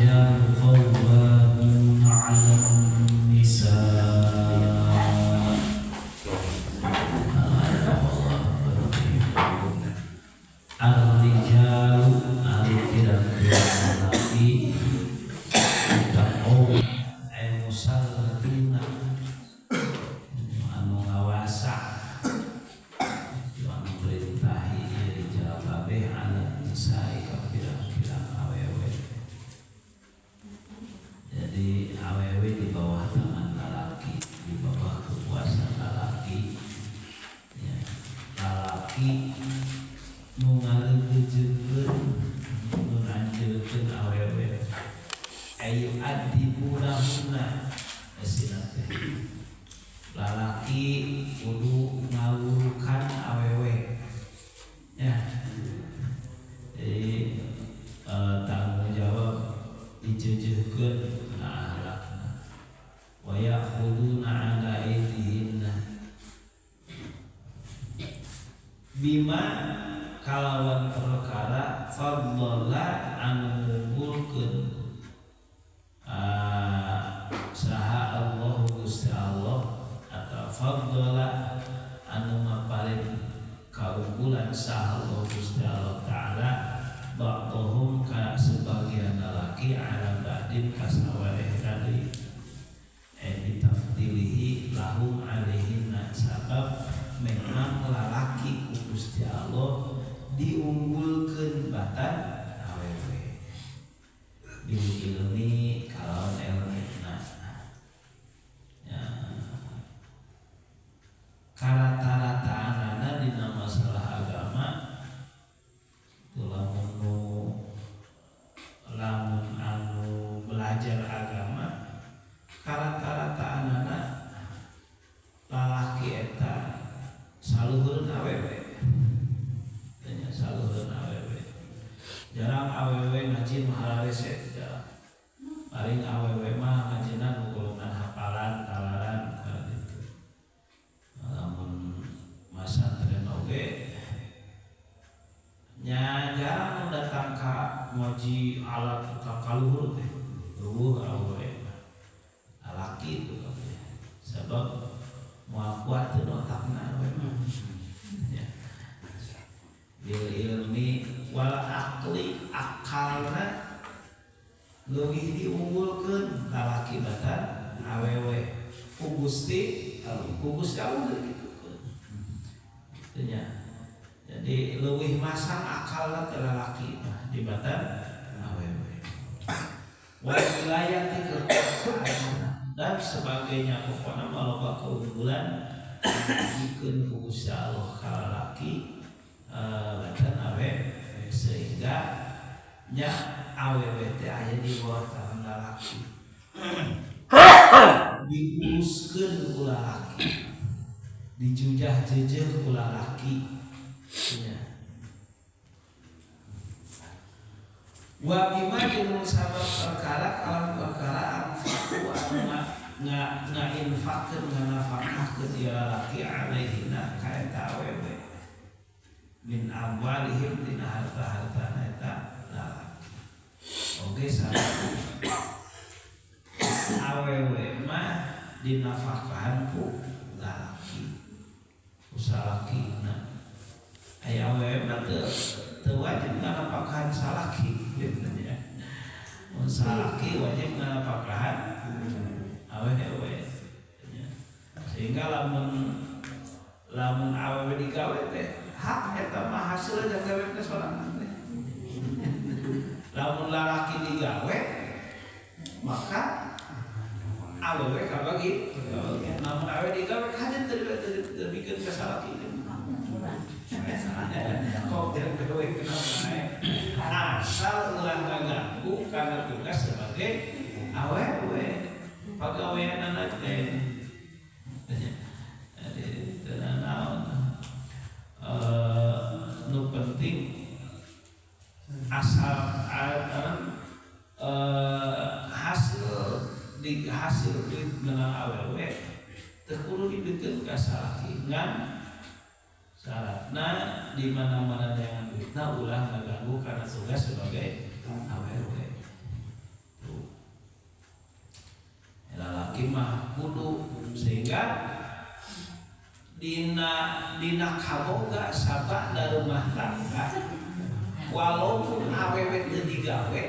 Ar-rijalu qawwamuna 'alan nisaa. Ar-rijalu ari pirang-pirang lalaki taqaw ay musallatuna anu ngawasa anu perintahi rijal kabeh 'alan nisaa ka pirang-pirang awewe. Jadi awewe di bawah tangan lalaki, di bawah kekuasaan lalaki. Ya, lalaki nu ngaleugeujeukeun, nu nanjeurkeun awewe. Ayu adibunahunna esina teh. Lalaki kudu ngalurukan awewe. Ya. Jadi tanggung jawab dijeujeuhkeun na ahlakna. Wa ya'khuduna 'ala aydihinna bima kalawan perkara faddala anu ngunggulkeun saha Allah Gusti Allah atau faddala anu ngaparin kaunggulan saha Allah Gusti Allah Ta'ala ba'dhum ka sebagian lalaki ala ba'din kasawaleh tadi bitafdilihi lahum alaihinna sabab memang lalaki ku Gusti Allah diunggulkeun batan awewe bil ilmi kalawan ilmuna ya, karata-rataanana dina masalah agama lamun anu belajar agama karata-rataanana lalaki eta saluhureun awewe, nya saluhureun awewe. Jarang awewe ngaji nu hararese, jarang. Paling awewe mah ngajina nu golongan hafalan talaran gitu. Lamun masantren oge nya jarang nu datang ka ngaji alat ka kaluhur teh, euweuh awewe. Lalaki itu kabeh sabab moal kuat teu otakna awewe mah. Ya. Bil ilmi wal aqli, akalna leuwih diunggulkeun lalaki batan awewe ku Gusti Allah dikitukeun. Kitu nya. Jadi leuwih masang akalna teh lalaki mah dibatan awewe. Wal wilayati kekuasaan dan sebagainya, pokokna mah loba keunggulan dibikeun ku Gusti Allah ka lalaki batan awewe, sehingga nya awewe teh aya di bawah tangan lalaki, diuruskeun ku lalaki, dijujah-jejeh ku lalaki. Nya. Wa bima jeung sabab perkara kalam perkara anfaqu anu ngainfaqkeun nganafakahkeun ieu lalaki alaihina ka eta awewe min amwalihim dina harta-hartana eta lalaki. Oge sareng awewe mah dinafakahan ku lalaki, ku salakina. Aya awewe mah teu wajib nganafakahan salaki gitu nya. Mun salaki wajib nganafakahan awewe nya. Sehingga lamun awewe digawe teh hak eta mah hasilna jang gawe teh sorangan teh. Lamun lalaki digawe maka awewe kabagi. Lamun awewe digawe kajen teu bikeun ka salaki. Kok jang gawe kenapa asal ulah ngaganggu karena tugas sebagai awewe pagaweanana teh. Jadi teu naon, nu penting asal hasil di hasil duit menang awewe teu kudu dibikeun ka salaki, ngan syaratna di mana-mana dengan duitna ulah ngaganggu karena tugas sebagai awewe. Salaki mah kudu sehingga dina kaboga sabada rumah tangga walaupun awewe teu digawe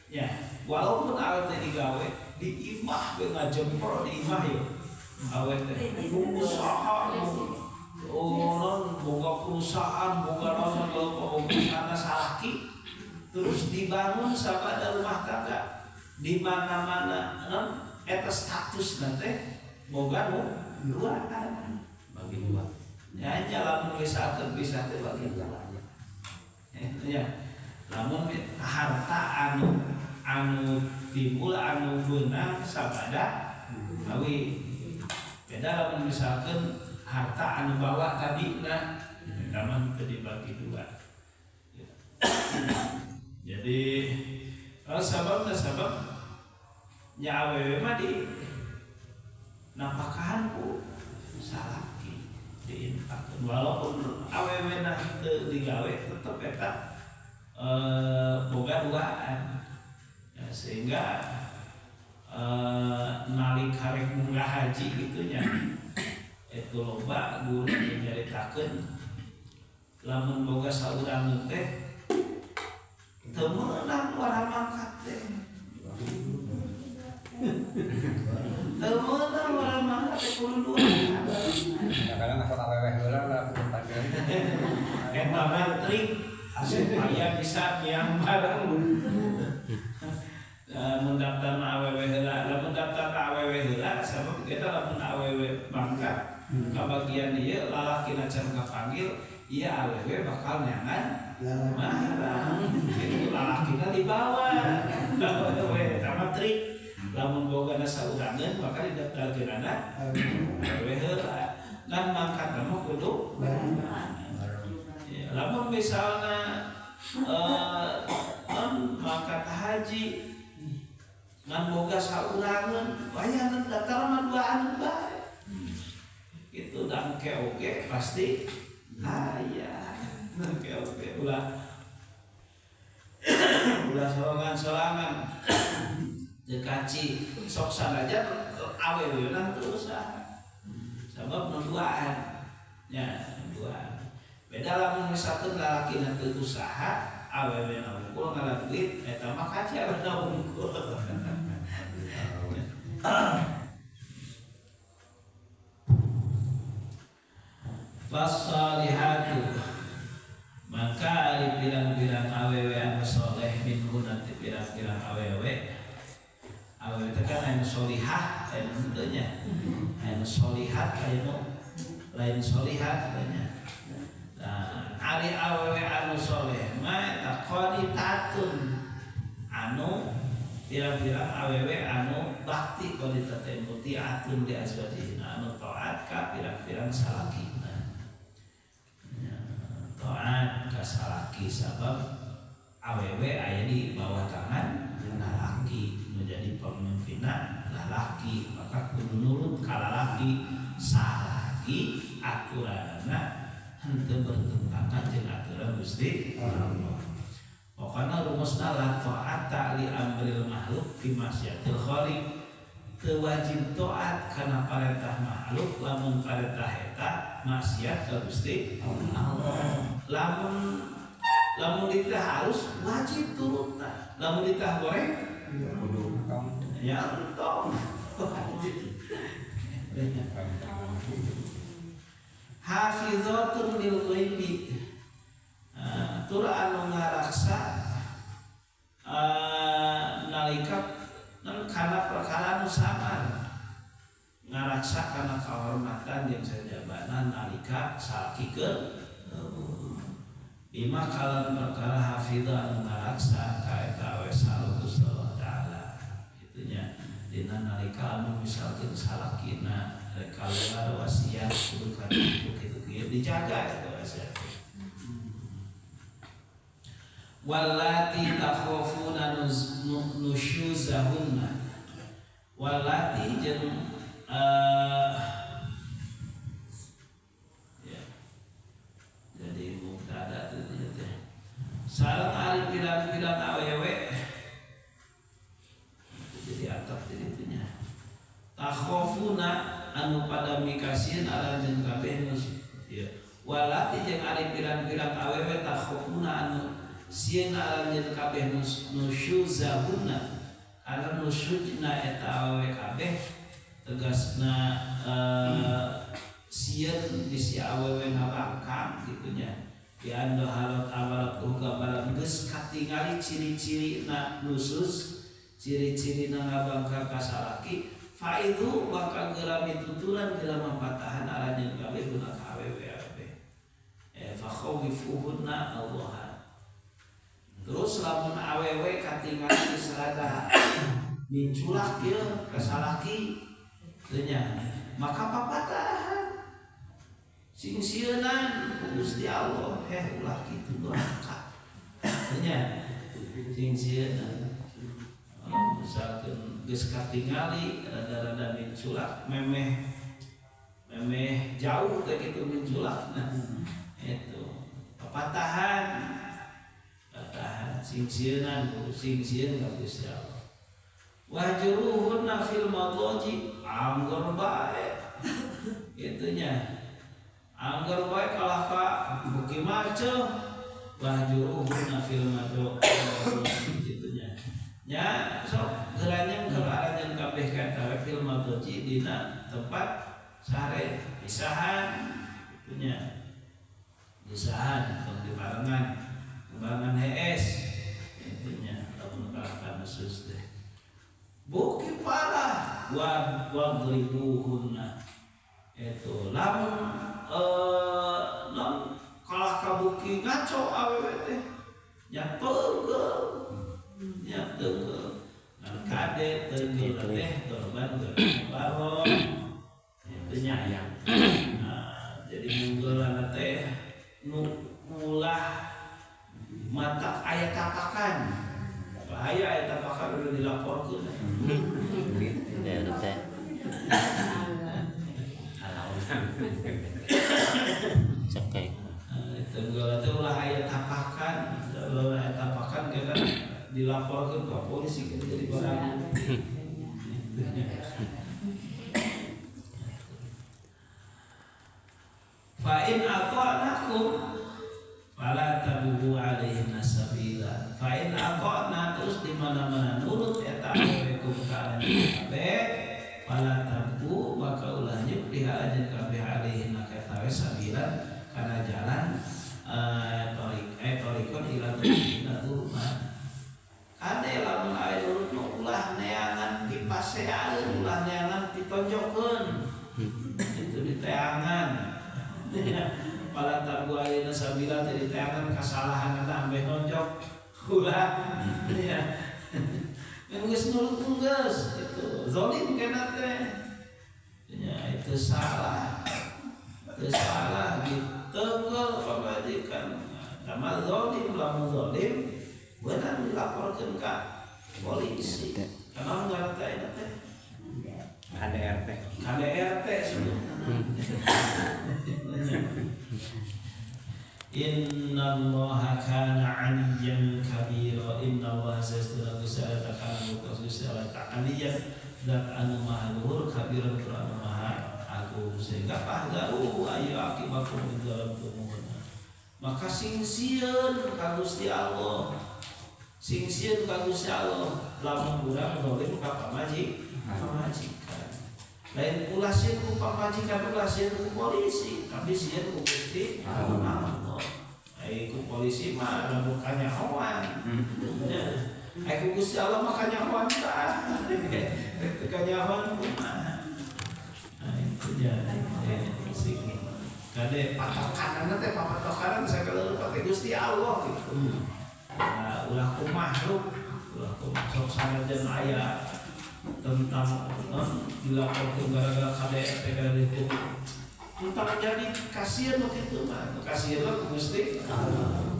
ya, walaupun awewe teu digawe di imah we ngajempol di imah yo awewe teh usaha non boga perusahaan boga non boga salaki terus dibangun sabada rumah tangga di mana-mana non eta status nanti boga nu duaan bagi dua ya nya lamun misalkan bisa teh bagi dua ya lamun harta anu timbul anu beunang sabada awi beda lamun misalkan harta anu bawa tadi nah eta mah teu dibagi dua. Jadi sabab nya awewe mah di napakahan ku salaki diinfakkeun walaupun awewe na teu digawe tetep eta boga duaan ya, sehingga nalika rek munggah haji gitu nya itu loba guru nyaritakeun lamun boga saurang teh teu meunang warah mangkat teh teu meunang warah mangkat teh kudu dua. Kadang asal awewe heula lah kudu panggil. Eta mah trik supaya bisa miang bareng. Mun daftar awewe heula, lamun daftar ka awewe heula sabab kita lamun awewe mangkat kabagian ieu lalakina can kapanggil ieu awewe bakal nyangan marang itu lalakina dibawa. Awewe eta mah trik lamun bogana saurangeun maka didaftarkeunana awewe heula ngan mangkat mah kudu ya, lamun misalna mangkat haji ngan boga saurangeun wayahna daftar mah duaan bae itu dan oke pasti aya oke ulah ulah sorangan-sorangan teu kaci sok sanajan awewe teu usaha sabab nu duaan nya duaan beda lamun misalkeun lalakina teu usaha awewe na unggul ngala duit eta mah kaci awewe na unggul. Fasalihatu maka ari pirang-pirang awewe anu soleh minhu nanti pirang-pirang awewe awewe teh kan anu solihah anu henteu nya anu solihat anu lain solihat nya. Nah ari awewe anu soleh mah eta qanitatun anu pirang-pirang awewe anu bakti qanitatun mutiatun li azwajihina anu taat ka pirang-pirang salakina taat ka salaki sabab awewe aya di bawah tangan lalaki menjadi pemimpinna lalaki maka kudu nurut ka lalaki salaki aturanna henteu bertentangan jeung aturan Gusti Allah. Pokona rumusna la ta'ata li amril makhluk fi maksiatil khaliq teu wajib taat kana parentah makhluk lamun parentah eta maksiat ka Gusti Allah. Lamun ditah harus wajib turutna lamun ditah goreng kudu ya entong wajib. Hafizatun lil ghaibi tur anu ngaraksa nalika kana perkara anu samar ngaraksa kana kahormatan jeung sajabana nalika salaki keur bima kalan perkara hafidha anu ngaraksa ka eta we Gusti Allah taala itunya dina nalika anu misalkeun salakina rek kaluar wasiat kudu kana kitu kieu dijaga eta wasiat. Wallati takhafuna nusyuzahunna wallati jeung ya jadi mubtada teh teh sareng ari pirang-pirang awewe jadi atap jadi itunya. takhofuna anu pada mikasieun aranjeun kabeh nus ieu walati jeung ari pirang-pirang awewe takhofuna anu sieun aranjeun kabeh nusyuzahunna karena nusyujna eta awewe kabeh tegasna sieun bisi awewe ngabangkang kitu nya di ando halot amalat gambaran geus katingali ciri-cirina nusus ciri-cirina ngabangkang ka salaki faidu maka geura mituturan geura mapatahan aranjeun kabeh guna ka awewe awewe fa khawifuhunna Allah. Terus lamun awewe katingali geus rada minculak ieu ka salaki teu nya maka papatahan sing sieunan ku Gusti Allah heh ulah kitu doraka nya sing sieunan misalkan geus katingali rada-rada minculak memeh memeh jauh teh kitu minculakna itu patahan patahan sing sieunan sing sieun ka Gusti Allah wahjuruhunna fil madaji anggar bae kitu nya anggar bae kalah ka beuki maceuh wahjuruhunna fil madaji kitu nya nya sok geuranyem ka aranjeun kabeh ka eta fil madaji dina tempat sare pisahan kitu nya pisahan tong dibarengan barengan hees kitu nya lamun kalah ka nusus teh beuki parah wadribuhunna itu lamun non kalah kabuki ngaco awewe teh nya teunggeul nya teunggeul ngan kade teunggeul teh korban baron itu nya aya. Nah, jadi munggeulana teh nu ulah matak aya tapakan bahaya aya tapakan udah dilaporkeun ya teh cekek tenggala teh ulah aya tapakan ulah aya tapakan kita dilaporkeun ke polisi kita jadi barang fa in ata'nakum fala tabu alaihinna sabila fa in ata'na terus di mana-mana nurut eta awewe ka anjeun kabeh fala tabu maka ulah nyepri anjeun kabeh alaihinna ka eta we sabila kana jalan torikon ila tuina zulma kade lamun aya nurut nu ulah neangan dipasean ulah neangan ditonjokeun itu diteangan pala tabu alaihinna sabila teh diteangan kasalahan eta ambeh nonjok ulah ya geus nurut geus itu zalim kana teh nya itu salah diteunggeul pamajikan sama zalim lamun zalim beunang dilaporkeun ka polisi karena ngaran teh eta teh KDRT KDRT sebutna. Innallaha kana 'aliyyan kabira innallaha sayyiduna Gusti kana Gusti ta'aliyyan zat anu maha luhur kabiran tur anu maha agung sehingga pahdaru ayu akibakum idzalamtumuna maka sing sieun ka Gusti Allah sing sieun ka Gusti Allah lamun urang zalim ka pamajikan lain ulah sieun ku pamajikan ulah sieun ku polisi tapi sieun ku Gusti Allah. Ai ku polisi mah lamun kanyahoan ai ku Gusti Allah mah kanyahoan tah teu kanyahoan kumaha. Nah itu nya sing kade patokanana teh patokanan sagala rupa teh Gusti Allah gitu. Nah, ulah ku makhluk ulah ku sok sanajan aya tentang non dilaporkan gara-gara KDRT gara itu tentang jadi kasihan waktu itu mah kasihan lah Gusti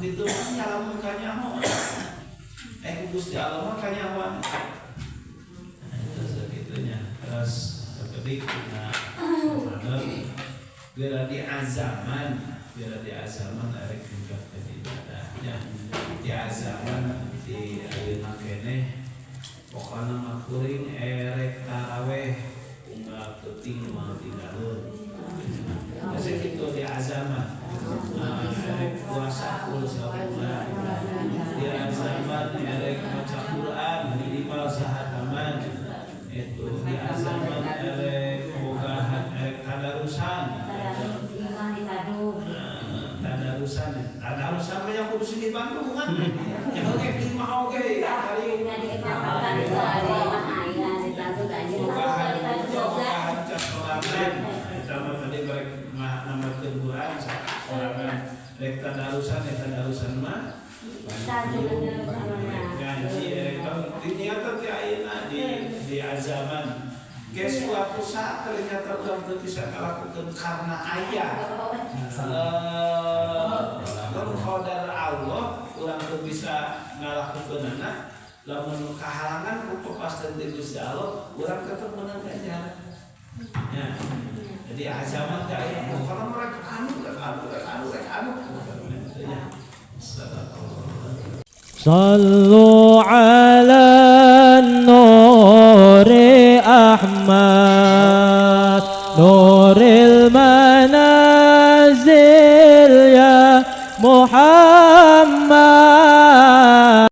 gitu mah nyalamun kanyahoan ku Gusti Allah mah kanyahoan nah, itu segitunya terus kedik nah geura di azaman arek ningkatkeun ibadahnya di azaman di ayeuna keneh pokona mah kuring erek taraweh Penting mau tinggalun. Biasa gitu di azaman. Nah, erek puasa full sabulan. Di azaman erek maca Quran minimal sahataman. Itu di azaman erek bogahan, erek tadarusan. Nah, tadarusan, tadarusan mah yang kudu di Bandung kan. Ya oke, lima oke kali. Bogahan, bogahan sorangan. Eta mah tadi barek namakeun Quran sorangan. Rek tadarusan, ya tadarusan mah ngaji, erek diniatan ti ayeuna di azaman. Ke suatu saat ternyata urang teu bisa ngalakukeun karena aya qadar Allah, urang teu bisa ngalakukeunana. Lamun kahalangan ku kepastian ti Gusti Allah, urang tetep menang ganjaran ya. Jadi azaman teh aya pokona mereka anu rek anu rek anu rek anu ya. صلوا على النور أحمد، نور المنازل يا محمد.